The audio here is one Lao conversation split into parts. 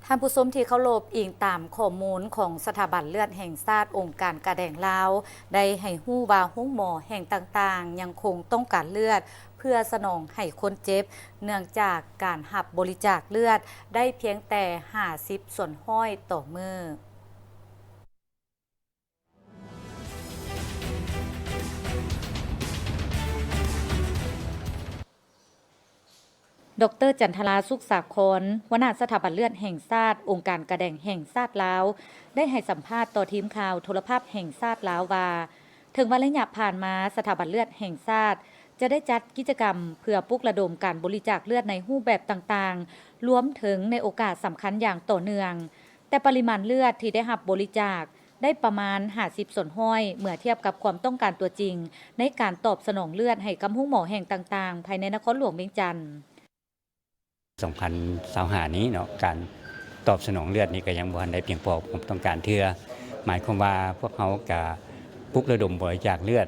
ທ່ານຜູ້ຊົມທີ່ເຄົາລົບ, ອີງຕາມຂໍ້ມູນຂອງສະຖາບັນເລືອດແຫ່ງຊາດ ອົງການກາແດງລາວ ໄດ້ໃຫ້ຮູ້ວ່າໂຮງໝໍແຫ່ງຕ່າງໆ ຍັງຄົງຕ້ອງການເລືອດເພື່ອສະໜອງໃຫ້ຄົນເຈັບ, ເນື່ອງຈາກການຮັບບໍລິຈາກເລືອດໄດ້ພຽງແຕ່ຫ້າສິບສ່ວນຮ້ອຍຕໍ່ມື້. ດອກເຕີ ຈັນທະລາ ສຸກສາຄອນ ຫົວໜ້າສະຖາບັນເລືອດແຫ່ງຊາດ ອົງການກາແດງແຫ່ງຊາດລາວ ໄດ້ໃຫ້ສຳພາດຕໍ່ທີມຂ່າວໂທລະພາບແຫ່ງຊາດລາວວ່າ ເຖິງວ່າໄລຍະຜ່ານມາ ສະຖາບັນເລືອດແຫ່ງຊາດ ຈະໄດ້ຈັດກິດຈະກຳເພື່ອປຸກລະດົມການບໍລິຈາກເລືອດໃນຮູບແບບຕ່າງໆ ລວມເຖິງໃນໂອກາດສຳຄັນຢ່າງຕໍ່ເນື່ອງ, ແຕ່ປະລິມານເລືອດທີ່ໄດ້ຮັບບໍລິຈາກ ໄດ້ປະມານຫ້າສິບສ່ວນຮ້ອຍ ເມື່ອທຽບກັບຄວາມຕ້ອງການຕົວຈິງໃນການຕອບສະໜອງເລືອດໃຫ້ກັບໂຮງໝໍແຫ່ງຕ່າງໆ ພາຍໃນນະຄອນຫຼວງວຽງຈັນ. ສອງພັນຊາວຫ້ານີ້ເນາະ, ການຕອບສະໜອງເລືອດນີ້ກໍຍັງບໍ່ທັນໄດ້ພຽງພໍຄວາມຕ້ອງການເທື່ອ. ໝາຍຄວາມວ່າພວກເຮົາກະປຸກລະດົມບໍລິຈາກເລືອດ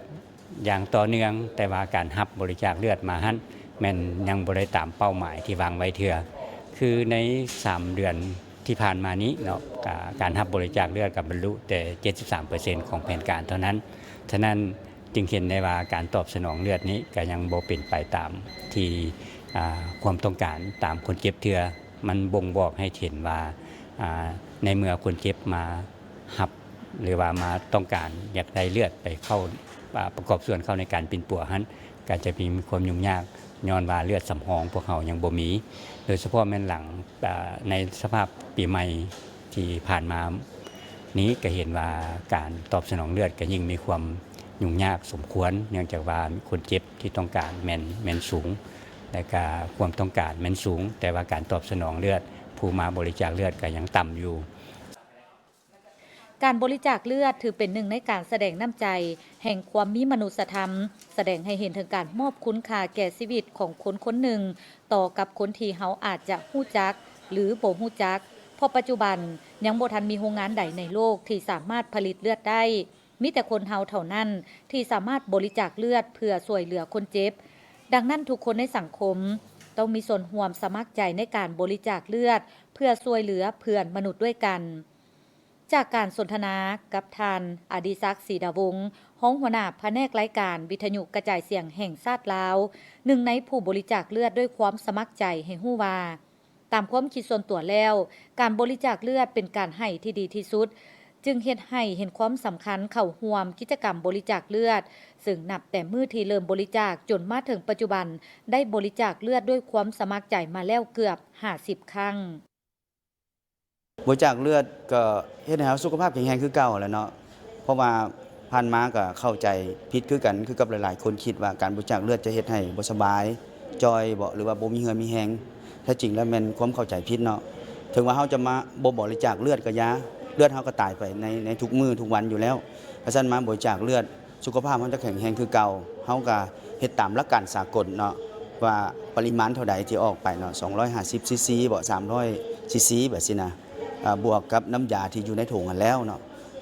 ຢ່າງຕໍ່ເນື່ອງ, ແຕ່ວ່າການຮັບບໍລິຈາກເລືອດມາຫັ້ນ ແມ່ນຍັງບໍ່ໄດ້ຕາມເປົ້າໝາຍທີ່ວາງໄວ້ເທື່ອ. ຄືໃນສາມເດືອນທີ່ຜ່ານມານີ້ເນາະ, ກາ ການຮັບບໍລິຈາກເລືອດກໍບັນລຸແຕ່ເຈັດສິບສາມເປີເຊັນຂອງແຜນການເທົ່ານັ້ນ. ສະນັ້ນຈຶ່ງເຫັນໄດ້ວ່າການຕອບສະໜອງເລືອດນີ້ກໍຍັງບໍ່ເປັນໄປຕາມທີ່ ອ່າ ຄວາມຕ້ອງການຕາມຄົນເຈັບເທື່ອ. ມັນບົ່ງບອກໃຫ້ເຫັນວ່າ ອ່າ ໃນເມື່ອຄົນເຈັບມາ ຮັບ ຫຼືວ່າມາຕ້ອງການຢາກໄດ້ເລືອດໄປເຂົ້າ ປະກອບສ່ວນເຂົ້າໃນການປິ່ນປົວຫັ້ນ ກໍຈະມີຄວາມຫຍຸ້ງຍາກ ຍ້ອນວ່າເລືອດສຳຮອງພວກເຮົາຍັງບໍ່ມີ. ໂດຍສະເພາະແມ່ນຫຼັງ ອາ ໃນສະພາບປີໃໝ່ທີ່ຜ່ານມານີ້ ກໍເຫັນວ່າການຕອບສະໜອງເລືອດກໍຍິ່ງມີຄວາມຫຍຸ້ງຍາກສົມຄວນ ເນື່ອງຈາກວ່າຄົນເຈັບທີ່ຕ້ອງການແມ່ນ ແມ່ນສູງ ແລະກະຄວາມຕ້ອງການແມ່ນສູງ, ແຕ່ວ່າການຕອບສະໜອງເລືອດ ຜູ້ມາບໍລິຈາກເລືອດກໍຍັງຕ່ຳຢູ່. ການບໍລິຈາກເລືອດຖືເປັນໜຶ່ງໃນການສະແດງນ້ຳໃຈແຫ່ງຄວາມມີມະນຸດສະທຳ, ສະແດງໃຫ້ເຫັນເຖິງການມອບຄຸນຄ່າແກ່ຊີວິດຂອງຄົນຄົນໜຶ່ງ ຕໍ່ກັບຄົນທີ່ເຮົາອາດຈະຮູ້ຈັກ ຫຼື ບໍ່ຮູ້ຈັກ, ເພາະປັດຈຸບັນຍັງບໍ່ທັນມີໂຮງງານໃດໃນໂລກທີ່ສາມາດຜະລິດເລືອດໄດ້. ມີແຕ່ຄົນເຮົາເທົ່ານັ້ນທີ່ສາມາດບໍລິຈາກເລືອດເພື່ອຊ່ວຍເຫຼືອຄົນເຈັບ. ດັ່ງນັ້ນ, ທຸກຄົນໃນສັງຄົມຕ້ອງມີສ່ວນຮ່ວມສະໝັກໃຈໃນການບໍລິຈາກເລືອດເພື່ອຊ່ວຍເຫຼືອເພື່ອນມະນຸດດ້ວຍກັນ. ຈາກການສົນທະນາກັບທ່ານ ອະດີສັກ ສີດາວົງ ຮອງຫົວໜ້າພະແນກລາຍການວິທະຍຸກະຈາຍສຽງແຫ່ງຊາດລາວ, ໜຶ່ງໃນຜູ້ບໍລິຈາກເລືອດດ້ວຍຄວາມສະໝັກໃຈ ໃຫ້ຮູ້ວ່າ ຕາມຄວາມຄິດສ່ວນຕົວແລ້ວ, ການບໍລິຈາກເລືອດເປັນການໃຫ້ທີ່ດີທີ່ສຸດ, ຈຶ່ງເຮັດໃຫ້ເຫັນຄວາມສຳຄັນເຂົ້າຮ່ວມກິດຈະກຳບໍລິຈາກເລືອດ, ເຊິ່ງນັບແຕ່ມື້ທີ່ເລີ່ມບໍລິຈາກຈົນມາເຖິງປັດຈຸບັນ ໄດ້ບໍລິຈາກເລືອດດ້ວຍຄວາມສະໝັກໃຈມາແລ້ວເກືອບຫ້າສິບຄັ້ງ. ບໍລິຈາກເລືອດກໍເຮັດໃຫ້ເຮົາສຸຂະພາບແຂງແຮງຄືເກົ່າແຫຼະເນາະ, ເພາະວ່າຜ່ານມາກໍເຂົ້າໃຈຜິດຄືກັນ ຄືກັບຫຼາຍໆຄົນຄິດວ່າການບໍລິຈາກເລືອດຈະເຮັດໃຫ້ບໍ່ສະບາຍ, ຈ່ອຍບໍ ຫຼືວ່າບໍ່ມີເຫື່ອມີແຮງ. ແທ້ຈິງແລ້ວແມ່ນຄວາມເຂົ້າໃຈຜິດເນາະ. ເຖິງວ່າເຮົາຈະມາບໍ່ບໍລິຈາກເລືອດກໍຢ່າ, ເລືອດເຮົາກໍຕາຍໄປໃນ ໃນທຸກມື້ທຸກວັນຢູ່ແລ້ວ. ຄັນຊັ້ນມາບໍລິຈາກເລືອດ ສຸຂະພາບເຮົາຈະແຂງແຮງຄືເກົ່າ. ເຮົາກໍເຮັດຕາມຫຼັກການສາກົນເນາະ ວ່າປະລິມານເທົ່າໃດທີ່ອອກໄປເນາະ, ສອງຮ້ອຍຫ້າສິບຊີຊີບໍ ສາມຮ້ອຍຊີຊີແບບຊີ້ນະ, ອາ ບວກກັບນ້ຳຢາທີ່ຢູ່ໃນຖົງຫັ້ນແລ້ວເນາະ.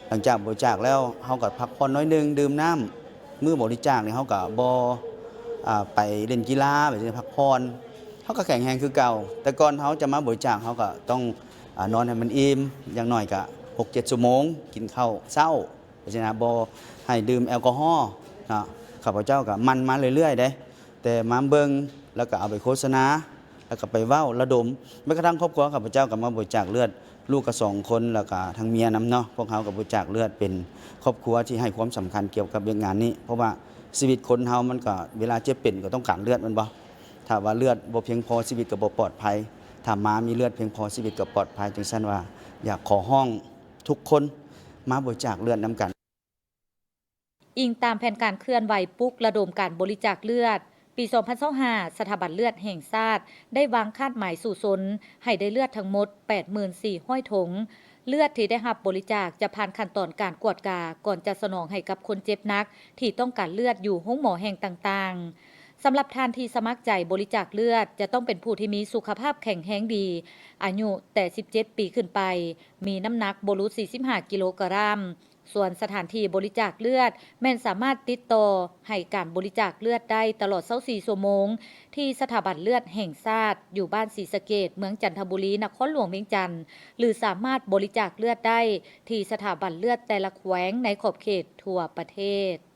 ຫຼັງຈາກບໍລິຈາກແລ້ວ ເຮົາກໍພັກຜ່ອນໜ້ອຍໜຶ່ງ, ດື່ມນ້ຳ. ມື້ບໍລິຈາກນີ້ເຮົາກໍບໍ່ ອາ ໄປຫຼິ້ນກິລາແບບຊີ້ນະ, ພັກຜ່ອນ. ເຮົາກໍແຂງແຮງຄືເກົ່າ. ແຕ່ກ່ອນເຮົາຈະມາບໍລິຈາກ ເຮົາກໍຕ້ອງ ອາ ນອນໃຫ້ມັນອີ່ມ, ຢ່າງໜ້ອຍກໍຫົກເຈັດຊົ່ວໂມງ, ກິນເຂົ້າເຊົ້າ ຈັ່ງຊີ້ນະ, ບໍ່ໃຫ້ດື່ມແອລກໍຮໍເນາະ. ຂ້າພະເຈົ້າກໍໝັ່ນມາເລື້ອຍໆເດ້, ແຕ່ມາເບິ່ງ ແລ້ວກໍເອົາໄປໂຄສະນາ, ແລ້ວກໍໄປເວົ້າລະດົມ. ແມ້ກະທັ່ງຄອບຄົວຂ້າພະເຈົ້າກໍມາບໍລິຈາກເລືອດ, ລູກກໍສອງຄົນ ແລ້ວກໍທັງເມຍນຳເນາະ. ພວກເຮົາກໍບໍລິຈາກເລືອດ ເປັນຄອບຄົວທີ່ໃຫ້ຄວາມສຳຄັນກ່ຽວກັບວຽກງານນີ້, ເພາະວ່າຊີວິດຄົນເຮົາມັນກໍເວລາເຈັບເປັນກໍຕ້ອງການເລືອດແມ່ນບໍ່? ຖ້າວ່າເລືອດບໍ່ພຽງພໍ ຊີວິດກໍບໍ່ປອດໄພ. ຖ້າມາມີເລືອດພຽງພໍ ຊີວິດກໍປອດໄພ. ຈັ່ງຊັ້ນວ່າ ຢາກຂໍຮ້ອງທຸກຄົນມາບໍລິຈາກເລືອດນຳກັນ. ອີງຕາມແຜນການເຄື່ອນໄຫວປຸກລະດົມການບໍລິຈາກເລືອດ, ປີສອງພັນຊາວຫ້າ ສະຖາບັນເລືອດແຫ່ງຊາດໄດ້ວາງຄາດໝາຍສູ້ຊົນໃຫ້ໄດ້ເລືອດທັງໝົດ ແປດໝື່ນສີ່ຮ້ອຍຖົງ. ເລືອດທີ່ໄດ້ຮັບບໍລິຈາກຈະຜ່ານຂັ້ນຕອນການກວດກາ ກ່ອນຈະສະໜອງໃຫ້ກັບຄົນເຈັບໜັກທີ່ຕ້ອງການເລືອດຢູ່ໂຮງໝໍແຫ່ງຕ່າງໆ. ສຳລັບທ່ານທີ່ສະໝັກໃຈບໍລິຈາກເລືອດ ຈະຕ້ອງເປັນຜູ້ທີ່ມີສຸຂະພາບແຂງແຮງດີ, ອາຍຸແຕ່ສິບເຈັດປີຂຶ້ນໄປ, ມີນ້ຳໜັກບໍ່ຫຼຸດສີ່ສິບຫ້າກິໂລກຣາມ, ສ່ວນສະຖານທີ່ບໍລິຈາກເລືອດ ແມ່ນສາມາດຕິດຕໍ່ໃຫ້ການບໍລິຈາກເລືອດໄດ້ຕະຫຼອດຊາວສີ່ຊົ່ວໂມງ ທີ່ສະຖາບັນເລືອດແຫ່ງຊາດ ຢູ່ບ້ານສີສະເກດ ເມືອງຈັນທະບູລີ ນະຄອນຫຼວງວຽງຈັນ ຫຼື ສາມາດບໍລິຈາກເລືອດໄດ້ທີ່ສະຖາບັນເລືອດແຕ່ລະແຂວງໃນຂອບເຂດທົ່ວປະເທດ.